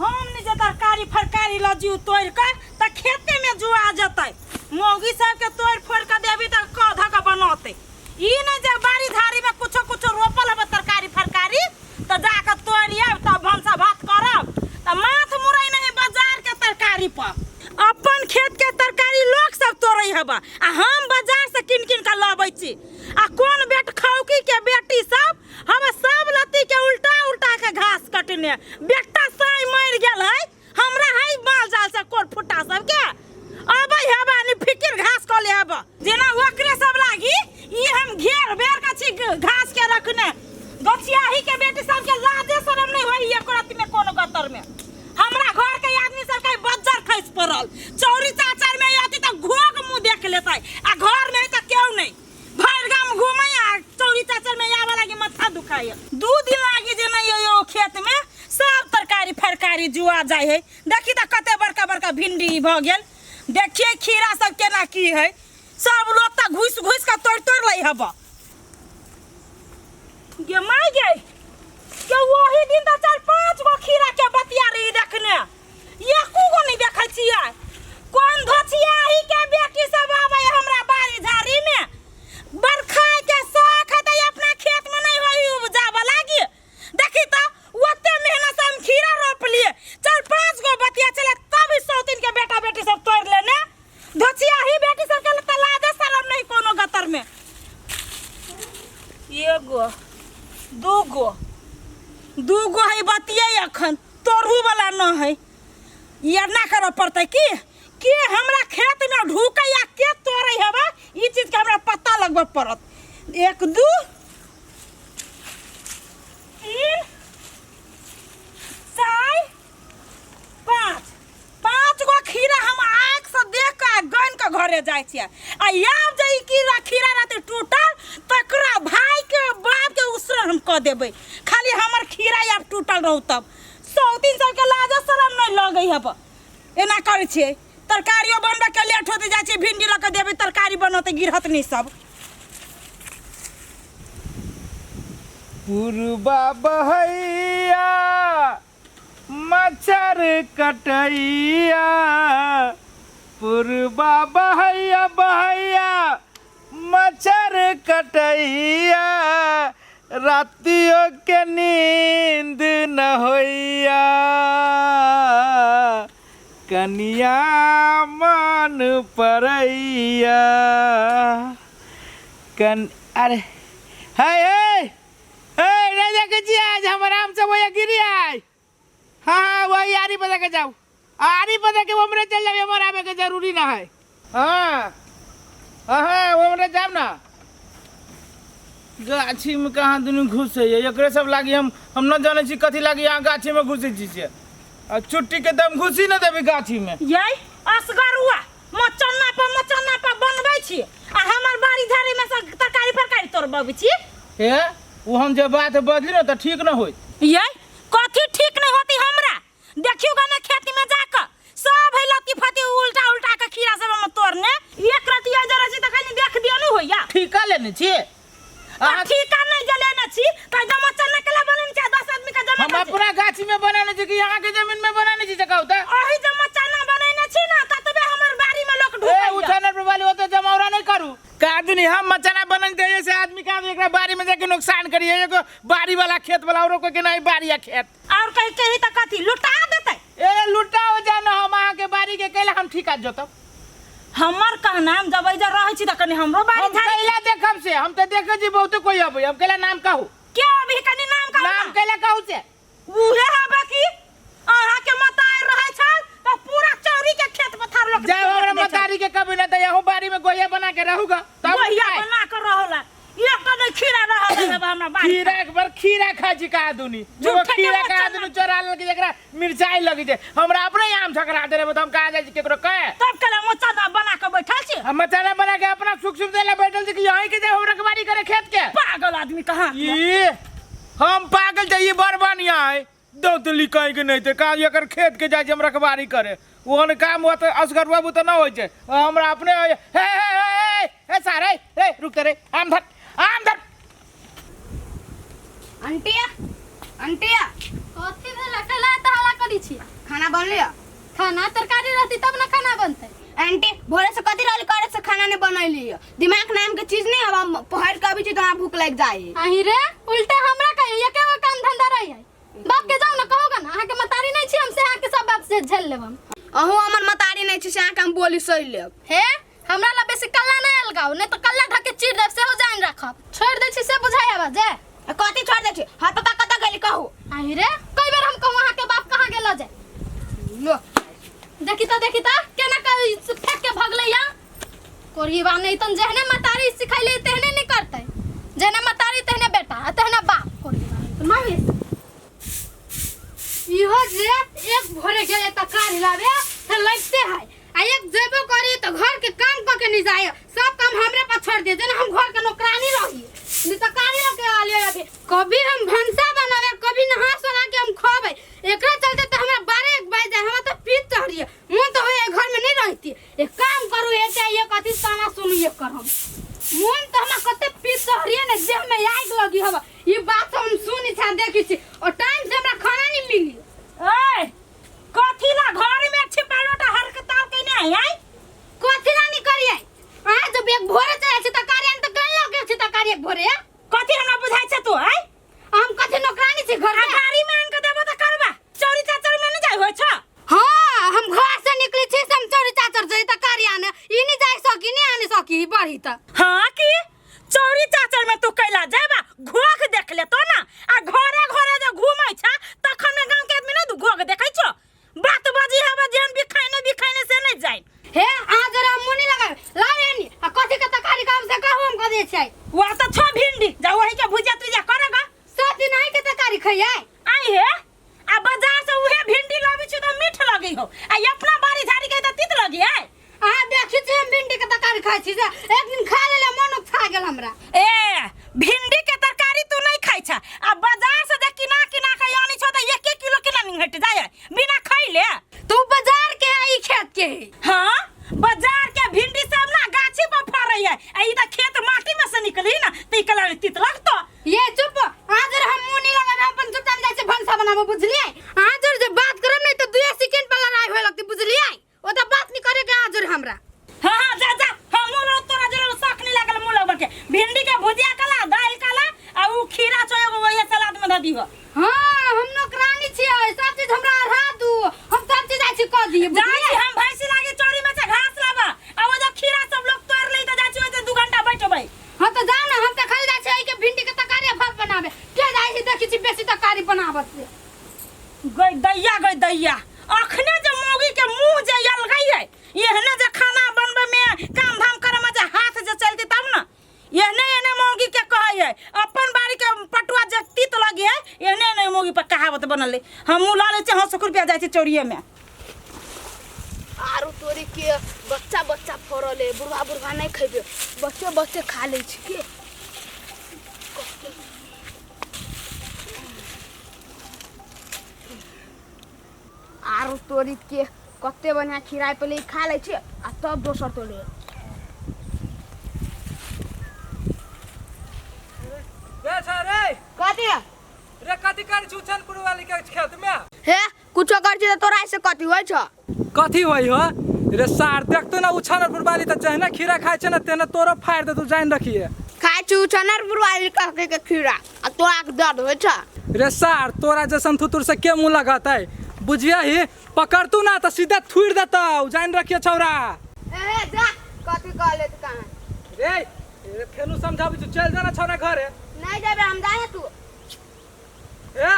हम ने जे तरकारी फरकारी लऽ जीव तोड़ि कऽ तऽ खेतेमे जुआ जेतै। मौगी सबके तोड़ि फोड़ि कऽ देबी तऽ कऽ धऽ कऽ बनौतै। ई नहि जे बाड़ी झाड़ीमे कुछो कुछो रोपल हेबै तरकारी फरकारी तऽ जा कऽ तोड़ि आयब तब भनसा भात करब तऽ माथ मुड़ै नहि बाजारके तरकारी पर। अपन खेतके तरकारी लोक सब तोड़ै हेबा आ हम बाजारसँ कीन कीन कऽ लबै छी। आ कोन बेट खौकी के बेटी सब हम सब लत्ती के उल्टा उल्टा के घास कटने बेटा साई मर गेल है हमरा है माल जाल से कोर फुटा सब के अबै हेबा नि फिकिर घास क ले हेबा जेना ओकरे सब लागी ई हम घेर बेर के छी घास के रखने गछियाही के बेटी सब के लाजे शरम नहीं होई एको रात में कोनो गतर में। हमरा घर के आदमी सब के बज्जर खसि पड़ल चौरी चाचर में अति त घोघ मुंह देख लेतै आ घर में त केओ नहीं भरि गाम घूमै आ चौरी चाचर में आबऽ लागी माथा दुखाय। 2 दिन लागी जे नहीं अइयो खेत में सब तरकारी फरकारी जुआ जाय है। देखी त कते बड़का बड़का भिंडी भ गेल। देखिए खीरा सब केना की है सब लोग त घुस घुस के तोड़ तोड़ लै हब। गे माय गे के वही दिन त 4-5 गो खीरा के बतिया रही देखने एको गो नहीं देखै छियै। कोन धोचियाही के बेटी सब आबै हमरा बाड़ी झाड़ी में बरखा के शौक है त अपना खेत में नहीं होई उपजाबऽ लागी। देखी त ओते मेहनत से हम खीरा रोपलिए 4-5 गो बतिया चले तब ही सौतीन के बेटा बेटी सब तोड़ लेने। धोचियाही बेटी सब के त लाजे शरम नहीं कोनो गतर में। एगो दूगो दूगो है बतिये अखन तोड़ू वाला न है। ये ना करऽ पड़तै की के हमरा खेत में ढुकै या के तोड़ै हेबा ई चीज के हमरा पता लगबऽ पड़त। 1 2 3 4 5 5 गो खीरा हम आँख से देख के गन के घरे जाइ छियै। आ आब जे ई कीड़ा खीरा रहतै टूटल तकरा भाई के बाप के उसरन हम कऽ देबै। खाली हमर खीरा आब टूटल रहू तब सौतीन सबके लाज शरम नहीं लगै हब। एना करै छियै तरकारियो बनबै के लेट होते जाइ छै भिंडी लऽ के देबै तरकारी बनौतै गिरहतनी सब। पुरबा बहैया मच्छर कटैया पुरबा बहैया बहैया मच्छर कटैया रातियों के नींद न होइया कनिया मन परैया कन अरे हे हे हे नहीं देखे छी आज हम आराम से वही गिरी आए। हाँ हाँ वही आरी पर के जाओ आरी पर के हमरे चल जाओ हमारा आवे के जरूरी ना है। हाँ हाँ हाँ वो हमरे जाओ ना गाछी में कहाँ दुनू घुसे है एकरे सब लागी हम न जाने छी कथी लागी यहाँ गाछी में घुसे छी से आ छुट्टी के दम घुसी न देबी गाछी में। ये असगरुआ मचन्ना पर मचन्ना पर बनबै छी आ हमर बाड़ी झाड़ी में से तरकारी फरकारी तोड़बबै छी। ए वो हम जे बात बजली न त ठीक न होइत। ये कथी ठीक नहीं होती हमरा देखियो गा ना खेत में जाकर सब है लत्ती फत्ती उल्टा उल्टा के खीरा सब हम तोड़ने एक रति जरा छी त कनी देख दियो न होइया। ठीका लेने छी? त ठीका नहीं जे लेने छी त जमा चना के ला बनेने छी 10 आदमी के जमा हम अपना गाछी में बनाने छी कि यहाँ के जमीन में बनाने छी से कहू त? ओही जमा चना बनेने छी ना ततबे हमर बाड़ी में लोग ढुकैया। ए उठाने पर वाली ओते जमावरा नहीं करू का आदमी हम मचना बनन दे से आदमी का एकरा बाड़ी में जाके नुकसान करिए एगो बाड़ी वाला खेत वाला औरो कोई के नहीं बाड़ी या खेत और कह के ही त कथी लुटा देतै। ए लुटाओ जानो हम अहाँ के बाड़ी के कैला हम ठीका जोतब। हमर कहना हम जब इधर रहै छी त कनी हमरो बाड़ी हम झाड़ी कैला देखब से हम त देखै छी बहुते कोई अबै हम कैला नाम कहू के अभी कनी नाम कहू नाम कैला कहू से उहे हबे की अहाँ के मताई रहै छल त पूरा चौरी के खेत पथार लोक जाओ हमरा मतारी के कभी न त यहूं बाड़ी में गोहिया बना के रहूगा तब गोहिया खाए। बना के रहला एक नहीं खीरा रहल है हमरा बाड़ी खीरा एक बार खीरा खा छी का आदमी झूठे एगो के खीरा का मचना। आदमी चोरा लेलक जेकरा मिरचाई लगी छै हमरा अपने आम झगड़ा दे रहे त हम कहाँ जाइ छी केकरो कहे तब केला मचना बना के बैठल छी। हम मचना बना के अपना सुख सुविधा ले बैठल छी कि यहीं के जाए हम रखवारी करे खेत के। पागल आदमी कहाँ ई हम पागल छै ई बड़ बढ़िया है दौतली कहीं के नहीं थे का एकर खेत के जाइ छी हम रखवारी करे ओहन काम हुआ त असगर बाबू त न होइ छै हमरा अपने हे हे हे हे हे सारे हे रुक रे आम धर आम धर। अंटिया अंटिया कथी भेला बनली है? खाना तरकारी रहती तब ना खाना बनते। आंटी भोरे से कथी रहली करे से खाना नहीं बनैली है। दिमाग नाम के चीज नहीं हवा पहर के अभी छी तो हमरा भूख लग जाए। अहीं रे उल्टे हमरा कहियो एके गो काम धंधा रही है। बाप के जाओ ना कहोगा ना अहाँ के मतारी नहीं छी हमसे अहाँ के सब बात से झेल लेब हम। अहूँ हमर मतारी नहीं छी से अहाँके हम बोली सही लेब। हे हमरा ला बेसी कल्ला नहीं अलगाओ नहीं तो कल्ला ढके चीर देब सेहो जान राखब। छोड़ दै छी से बुझाय आवा जे। आ कथी छोड़ दै छी? हाँ पप्पा कतऽ गेली कहू? अहीं रे कई बेर हम कहूँ अहाँ के बाप कहाँ गेल जे। लो देखी त केना के फेंक के भगले या कोरिबा नहीं तन जेहने मतारी सिखैले तेहने नहीं करते जेहने मतारी तेहने बेटा आ तेहने बाप कोरिबा नहीं इहो जे एक भोरे गेले त कार हिलावे से लगते है आ एक जेबो करी त घर के काम क के नहीं जाए सब काम हमरे पर छोड़ दे जेना हम घर के नौकरानी रही नहीं त कारी के आलियो अभी कभी हम भनसा बनावे कभी नहा सोना के हम खबै एकरा चलते त हमरा 12 1 बज जाए हमरा त पीत चढ़िए मन तो होए घर में नहीं रहती एक काम करू ए चाहे एक अथी ताना सुनू एक कर हम मन तो हमरा कते पीत चढ़िए ने देह में आग लगी हवा ई बात हम सुनी छा देखी छी और टाइम से हमरा खाना नहीं मिली। ए कथी ला घर में छिपालोटा हरकताल कइने है आई? कथी ला नहीं करिए आ जब एक भोरे चले छी त कार्य त कल लगे छी त कार्य एक भोरे कथी हमरा बुझाइ छै तू आई? हम कथी नौकरानी छी घर आ के? गाड़ी में आन के देबो त करबा चौरी चाचर में नहीं जाय होय छ। हाँ हम घर से निकली छी से हम चौरी चाचर जाई त कार्य आने ई नहीं जाय सकी नहीं आने सकी बढ़ी त। हाँ की चौरी चाचर में तू कैला जाबा घोघ देख ले तो ना आ घरे घरे जे घूमै छ तखन में गांव के आदमी नहीं दू घोघ देखै छ बात बाजी हवा जेहन बिखाइने बिखाइने से नहीं जाय। हे आ जरा मुंह नहीं लगावे लाव एनी आ कथी के तरकारी काम से कहू हम कह दे छै। वा त छ भिंडी जा वही के भुजिया तुजिया करेगा सब दिन आई के तरकारी खइयै आई हे आ बाजार से उहे भिंडी लाबै छी त मीठ लगै हो आ अपना बाड़ी झाड़ी के त तीत लगी है। आ देखी छी हम भिंडी के तरकारी खाइ छी से एक दिन खा लेले मन उठा गेल हमरा। ए भिंडी के तरकारी तू नहीं खाइ छ आ बाजार से जे किना किना के आनै छ त 1 1 किलो किना निहट जाय है बिना खइले। तू बाजार के है ई खेत के है। हां बाजार के भिंडी सब ना गाछी पर फरै है आ ई त खेत माटी में से निकली ना त ई कला तीत लगतो। ये चुप आज हम मुंह नहीं लगाबे हम अपन चुपचाप जाइ छी भनसा बनाबो बुझलियै। आज जे बात करब नहीं त 2 सेकंड पर लड़ाई होय लगतै बुझलियै। ओ त बात नहीं करे के आज हमरा। हां हां जा जा हम मुंह तोरा जरा शौक नहीं लागल मुंह लगबे के भिंडी के भुजिया कला दाल कला आ उ खीरा छो एगो वही सलाद में द दिहो। हां हम नौकरानी छियै सब चीज हमरा अढ़ा दू हम सब चीज जाइ छी क दिए जाइ छी हम भैंसी लागे चौरी में से घास लाबा आ ओ जो खीरा सब लोग तोड़ ले त जाइ छी ओइ 2 घंटा बैठबै। हां त जाउ ना हम त खाली जाइ छी के भिंडी के तरकारी भात बनाबे के जाइ छी देखै छी बेसी तरकारी बनाबत से। गई दैया गई दैया अखने जे मौगी के मुंह जे अलगई है एहने जे खाना बनबे में काम धाम करे में जे हाथ जे चलती तब ना एहने एहने मौगी के कहै है अपन बाड़ी के पटुआ जे तीत लगी है एहने एहने मौगी पर कहावत बनल है। हमहूँ ला लै छी 100 रुपया जाइ छी चोरिये में। आरो तोरी के बच्चा बच्चा फरल है बुढ़वा बुढ़वा नहीं खेबे बच्चे बच्चे खा ले छी के। आरो तोरी के कते बढ़िया खीरा पहले खा ले छी आ तब दोसर तोड़े। रे छा रे। कथी? रे कथी करै छी उछनपुर वाली के खेत में? हे कुछो कर छी त तोरा से कथी होइ छ? कथी होइ हो? रे सार देखतो ना उछनपुर वाली त जहना खीरा खाइ छै ना तेना तोरो फाड़ दे तू जान रखिए। खाइ छी उछनपुर वाली के के खीरा आ तोरा के दर्द होइ छ? रे सार तोरा जैसन थुतुर से के मुंह लगतै बुझिया ही पकड़तू ना त सीधा थुइर देतौ जान रखिए छौरा। ए जा कथी कहले त कहाँ? रे रे फेनु समझाबै छी चल जाना छौरा घरे। नहीं जेबे हम जाने तू। ए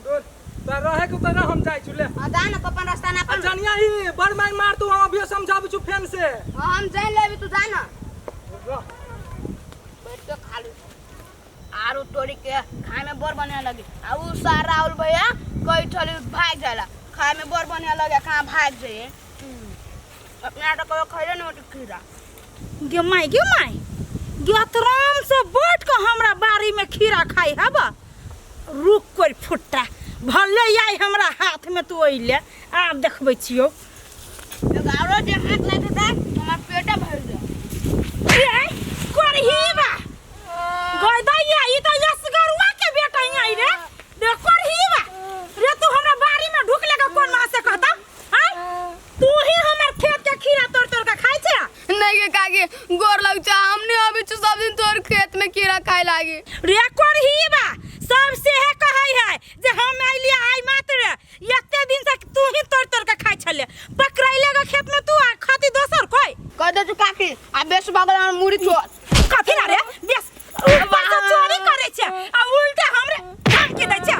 दूर त रहे के त हम जाइ छु ले। हां जा ना अपन रास्ता ना अपन। जानिया ही बड़ मार मार तू हम अभियो समझाबै छु फेन से। हां हम जान लेबी तू जा ना। रह। बैठ के खा लू। आरो तोरी के खाए में बड़ बढ़िया लगे आ उ सारा राहुल भैया कई ठली भाग जाला खाए में बड़ बढ़िया लगे कहाँ भाग जाए अपना तो कभी खैले नहीं होती खीरा। गे माय गे माय गेतराम से बैठ के हमरा बाड़ी में खीरा खाई हबा रुक कोई फुट्टा भले आई हमरा हाथ में तू अइले आब देखबै छियौ। एगो आरो जे हाथ लागि जेतै हमर पेटे भरि जाय। ए करही बा गई दैया ई त यसगरुआ के बेटा आई रे देख करही बा रे तू हमरा बाड़ी में ढुक लेके कोन मां से कहता? रे कोरही बा सब सेहे कहै है जे हम अइलियै आइ मात्र एते दिन से तू ही तोड़ तोड़ के खाइ छले पकड़ैले गो खेत में तू आ खाती दोसर कोई कह दे तू काकी आ बेस भगल हमर मुड़ी चोर कथी ला रे बेस ऊपर से चोरी करे छै आ उल्टे हमरे धमकी दै छै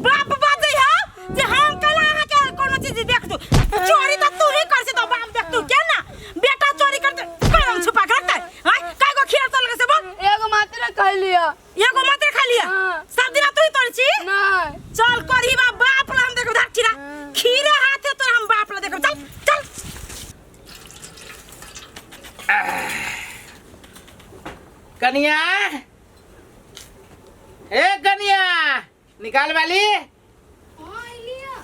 बाप बाजै है जे हम कला अहाँ के कोनो चीज देख दू चोरी त तू ही कर छै तो बाप देख तू के ना बेटा चोरी करते कलम छुपा के रखते हां काय गो खीरा चल से बोल एगो मात्र खैलिया एगो मात्र खा लिया हाँ। सब दिन तू ही तोड़ छी नहीं चल करही बा बाप ला हम देखब धर खीरा खीरे हाथे तोर हम बाप ला देखब चल चल कनिया ए कनिया निकाल वाली हाँ अइलिया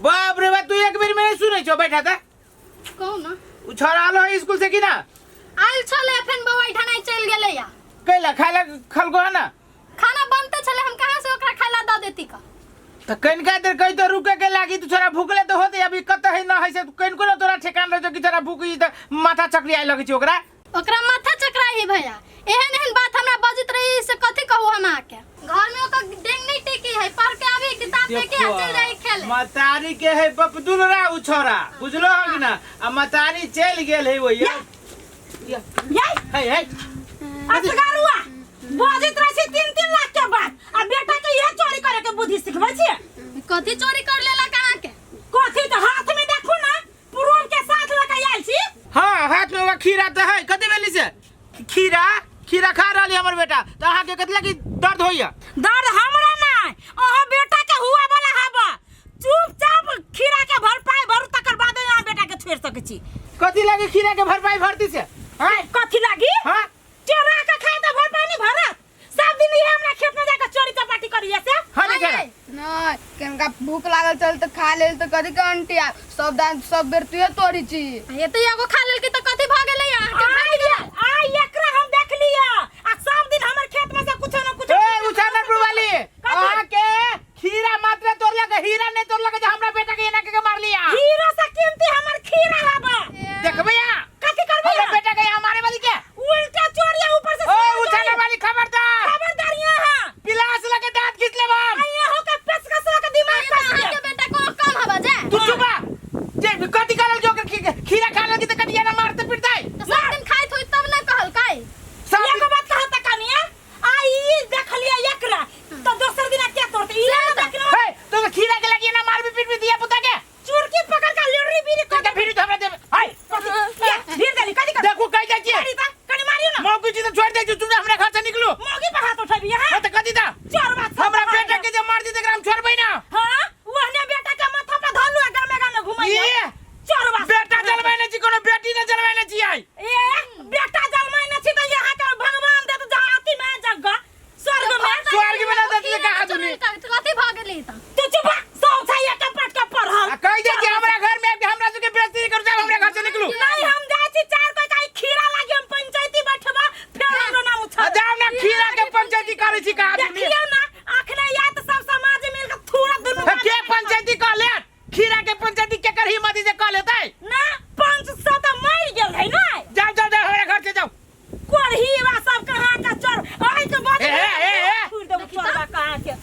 बाप रे बाप तू एक बेर में नहीं सुनै छो बैठा था कहू ना उ छोरा आलो है स्कूल से कि ना आयल छले फेन बौआ ढनाइ चलि गेलै या कैला खाला खलको है ना खाना बनते छले हम कहाँ से ओकरा खाइला दऽ देती का त कनिका देर कहि तो रुके के लागी तू छोरा भूखले तो होते अभी कत है ना है से कनिको ना तोरा ठेकान रह कि तोरा भूख ई त माथा चकरी आइ लगै छै ओकरा ओकरा माथा चकराई भैया एहन एहन बात हमरा बजैत रही से कथी कहू हम अहाँके घर में ओकर डेंग नहीं टेकी है पढ़ के आबी किताब लेके आ चल जाई खेले मतारी के है बपदुलरा उ छोरा बुझलो हो कि ना आ मतारी चल गेल है वही ये है है असगरुआ बजैत रहै छै 3-3 लाख के बात आ बेटा के इहे चोरी करे के बुद्धि सिखबै छियै कथी चोरी कर लेलक अहाँके कथी तऽ हाथ में देखू ना प्रूफ के साथ लऽ के आयल छी हाँ हाथ में ओकरा खीरा तऽ है कथी भेली से खीरा खीरा खा रहली हमर बेटा तऽ अहाँके कथी लागी दर्द होइया दर्द हमरा नहि अहाँ बेटा के हुआ वाला हवा चुपचाप खीरा के भरपाई भरू तकर बाद अहाँ बेटा के छोड़ि सकै छी कथी लागी खीरा के भरपाई भरती से हैं कथी लागी हाँ चोरा के खाए तऽ भरपाई नहीं भरत सब दिन इहे हमरा खेत में जाके चोरी चपाटी करिए से हाँ देखा नहीं किनका भूख लागल चल तो खा लेल तो कथी के आंटी आ सब दान सब बेर तुहे तोड़ी छी ये तो एगो खा लेलकै तऽ कथी भऽ गेलै अहाँके आइ आइ एकरा हम देख लिया आ सब दिन हमर खेत में से कुछो न कुछो ए उछानरपुर वाली अहाँ के खीरा मात्र तोड़लक हीरा नहीं तोड़लक जे हमरा बेटा के एना के मार लिया हीरो से कीमती हमर खीरा हवा देखबै यहाँ कथी करबै हमरा बेटा के यहाँ मारे वाली के उल्टा चोरिया ऊपर से ओ सीधा उछानर चोरिया। वाली खबरदार खबरदार यहाँ पिलास लगे दांत खींच लेब हम यहाँ हो के पेचकस लगे दिमाग ये तऽ कस अहाँके बेटा कोनो कम हवा जाए तू चुप रह। जे कथी करल के ओकर खीरा खा लेलकी त कटिया ना मारते पिटतै तऽ सब दिन खाइत होई तब ने कहलकै सब एगो बात कहता कनिया आ ई देखलिए एकरा तो दोसर दिना के तोड़ते ई ना देखलो हे तो खीरा के लगी ना मार भी पीट भी दिया पुता के चुरकी पकड़ के लेरी बीरी तो फिर तो हमरा दे हाय ये भीड़ देली कथी कर देखू कहि जाइ छियै करी त कनी मारियो ना मौकी छी त छोड़ दै छी तू हमरा घर से निकलू मौगी पर हाथ उठेबी हां हां त कथी दा चोर बात हमरा बेटा के जे मार दी त एकरा हम छोड़बै ना हां ओहने बेटा के माथा पर धलू आ गामे गामे घुमैया ये चोर बात बेटा जलबै नै छी कोनो बेटी नै जलबै नै छी आई ए बेटा जलमै नै छी त यहाँ के भगवान देत जहाँ अथी में जगह स्वर्ग में स्वर्ग में ना देत कहा दुनी कथी भऽ गेलै तऽ तू चुप रह, सब छै एक पट के पढ़ल आ कहि दे कि हमरा घर में आबि के हमरा सबके बेइज्जती करू जाब हमरा घर से निकलू नहीं हम जाइ छी चार कोई का खीरा लागी हम पंचायती बैठबा फेर हमरो नाम आ उछल जाओ ना खीरा के पंचायती करै छी कहा दुनी देखियौ ना अखने याद सब समाज मिल के थूरा दुनू के पंचायती कह ले खीरा के पंचायती के कर हिम्मत जे कह लेतै ना पंच सौ तऽ मरि गेल है ना जाओ जाओ जाओ हमरा घर से जाओ कोरही बा सब कहाँ के चोर आइ के बज ए, ए, ए, ए। थूर देबो चोरबा कहाँ के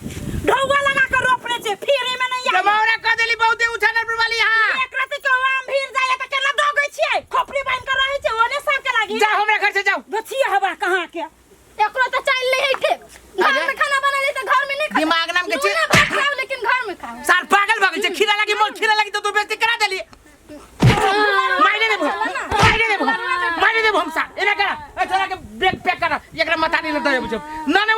ढौआ लगा के रोपने छै फिर एमे नहीं आयल जमावरा कह देली बहुते उछानरपुर वाली यहाँ एक राति के आम भीड़ जाए तऽ केना दौगै छियै खोपड़ी बान्हि के रहै छै ओने सबके लागी जाओ हमरा घर से जाओ गछिया हवा कहाँ के एकरो तऽ चालि नहि है ठीक घर में खाना बना ले तऽ घर में नहीं खाओ दिमाग नाम के चीज- नूने भात खाओ लेकिन घर में खाओ सार पागल भऽ गेल छै खीरा लागी मोर खीरा लागी तो तू बेइज्जती करा देली मारे देबो मारे देबो मारे देबो हम सार एना करा ए छोरा के ब्रेक पैक करा एकरा माथा नहीं लगा देबो ना ना